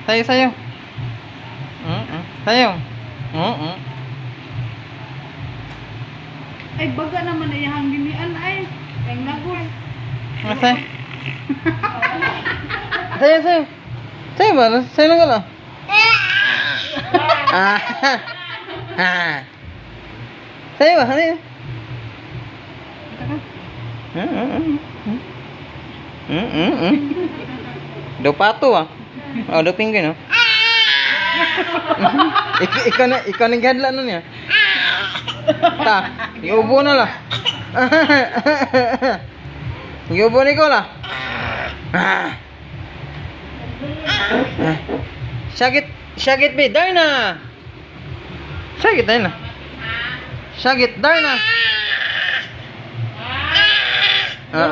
Sayo, sayo. Sayo. Ay, baga naman ay iyang ginian ay. Ang nagol. Ah, sayo. Sayo, sayo. Sayo ba? Sayo lang ka lang. Ah. Ah. Sayo ba? Sayo. Daw pato ah. Oh, daw penguin oh. Ikaw na gadla nun niya. Ta, iubo na lah. Iubo ni ko lah. Ah. Ah. Sakit, sakit be, Darna. Sakit Darna. Sakit Darna. Ah,